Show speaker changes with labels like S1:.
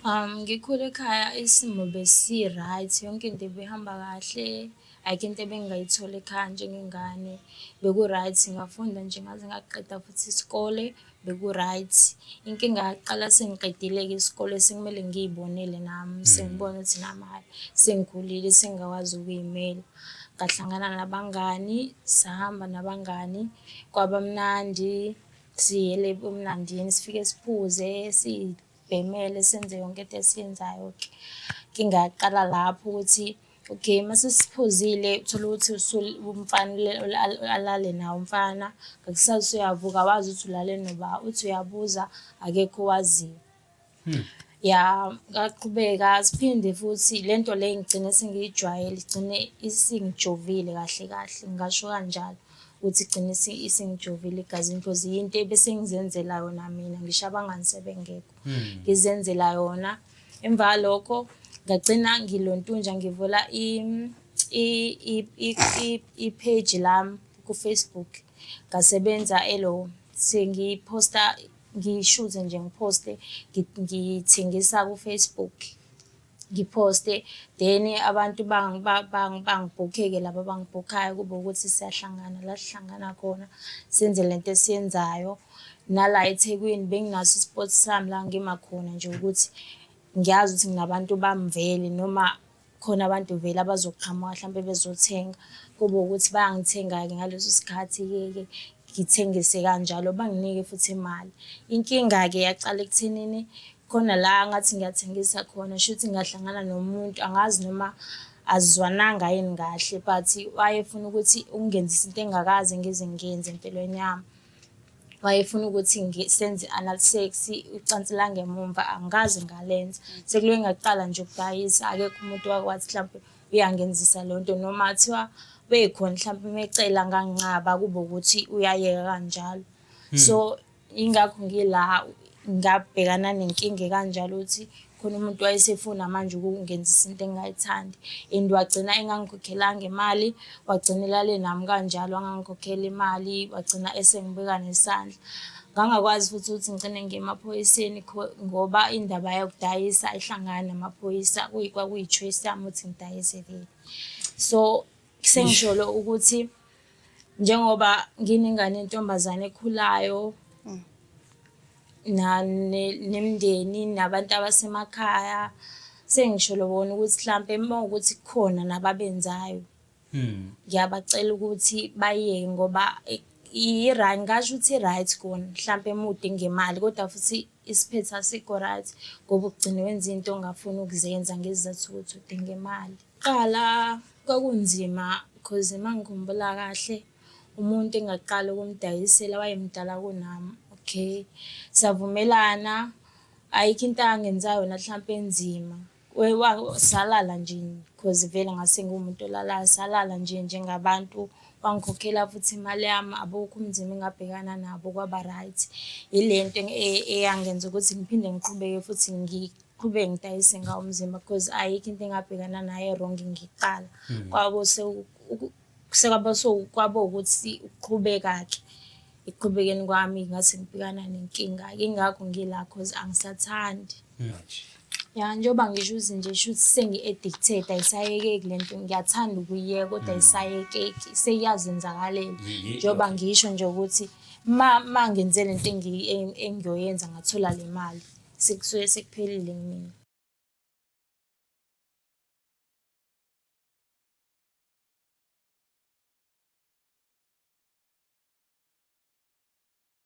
S1: Ngikhule ekhaya isimo besi-right, yonke into ibihamba kahle, ayikho into ebengingayitholi ekhaya njengengane. Beku-right, ngafunda nje ngaze ngaqeda futhi isikole, beku-right. Inkinga yaqala sengiqedile-ke isikole sekumele ngiy'bonele nami, sengibona ukuthi nami hhayi sengikhulile sengingakwazi ukuy'mela. Ngahlangana nabangani, sahamba nabangani kwaba mnandi, siyele ebumnandini sifike siphuze, siy'bhemele senze yonke into esiyenzayo-ke. Inkinga yaqala lapho ukuthi okay mase siphuzile uthole ukuthi umfana alale nawe umfana, ngakusasa usuyavuka awazi ukuthi ulale noba, uthi uyabuza akekho owaziyo. Ya, ngaqhubeka siphinde futhi le nto le ngigcine sengiyijwayele igcine isingijovile kahle kahle, ngingasho kanjalo ukuthi igcine isingijovile egazini because yinto ebesengizenzela yona mina ngisho abangani sebengekho. Ngizenzela yona. Emva kwalokho ngagcina ngilontunja ngivula i-page lami ku-Facebook, ngasebenza elo sengiphosta ngishuthe nje ngiphoste ngithengisa ku-Facebook. Ngiphoste then abantu bangibhukhe-ke laba abangibhukhayo kube ukuthi siyahlangana la sihlangana khona senze le nto esiyenzayo. Nala eThekwini benginaso i-spot sami la ngima khona nje ukuthi ngiyazi ukuthi nginabantu bami vele noma khona abantu vele abazoqhamuka hlampe bezothenga, kube ukuthi bayangithenga-ke ngaleso sikhathi-ke ke ngithengise kanjalo banginike futhi imali. Inkinga-ke yaqala ekuthenini khona la ngathi ngiyathengisa khona shuthi ngahlangana nomuntu angazi noma azizwananga yini kahle but wayefuna ukuthi ukungenzisa into engingakaze ngize ngiyenze empilweni yami. Wayefuna ukuthi senze i-anal sex, ucansi langemumva angikaze ngalenza. Sekuloke ngaqala nje ukudayisa akekho umuntu owake wathi mhlampe uyangenzisa leyo nto noma kuthiwa bekhona mhlampe uma ecela nganginqaba kube ukuthi uyayeka kanjalo. So yingakho ngila ngabhekana nenkinga ekanjalo ukuthi khona umuntu wayesefuna manje ukungenzisa into engingayithandi and wagcina engangikhokhelanga imali, wagcina elale nami kanjalo wangangikhokhela imali, wagcina esengibeka nesandla. Ngangakwazi futhi ukuthi ngigcine ngiye emaphoyiseni ngoba indaba yokudayisa ayihlangani namaphoyisa, kwakuyi-choice yami ukuthi ngidayise vele. So sengisholo ukuthi njengoba nginengane yentombazane ekhulayo nemindeni nabantu abasemakhaya, sengisholo bona ukuthi hlampe uma kuwukuthi kukhona nababenzayo, ngiyabacela ukuthi bayeke ngoba ngingasho ukuthi i-right kona hlampe uma udinga imali kodwa futhi isiphetho asikho right ngoba ugcine wenza into ongafuni ukuzenza ngesizathu sokuthi udinga imali. Kuqala kwakunzima cause uma ngikhumbula kahle umuntu engaqala ukumdayisela wayemdala kunami, okay. Savumelana, ayikho into angenza yona hlampe enzima. Salala nje cause vele ngase ngiwumuntu olalayo, salala nje njengabantu. Wangikhokhela futhi imali yami, abukho ubunzima engabhekana nabo kwaba right. Ile nto eyangenza ukuthi ngiphinde ngiqhubeke futhi ngiqhubeke ngidayise ngawo umzimba cause ayikho into engabhekana nayo e-wrong ngiqala. Kwabo sekwaba kwaba ukuthi ukuqhubeka-ke ekuqhubekeni kwami ngase ngibhekana nenkinga-ke ingakho ngila cause angisathandi. Ya njengoba ngisho ukuthi nje shuthi sengi-addicted ayisayekeki le nto ngiyathanda ukuyiyeka kodwa ayisayekeki seyiyazenzakalela. Njengoba ngisho nje ukuthi ma ngenze le nto engiyoyenza ngathola le mali sekusuke sekuphelile kumina.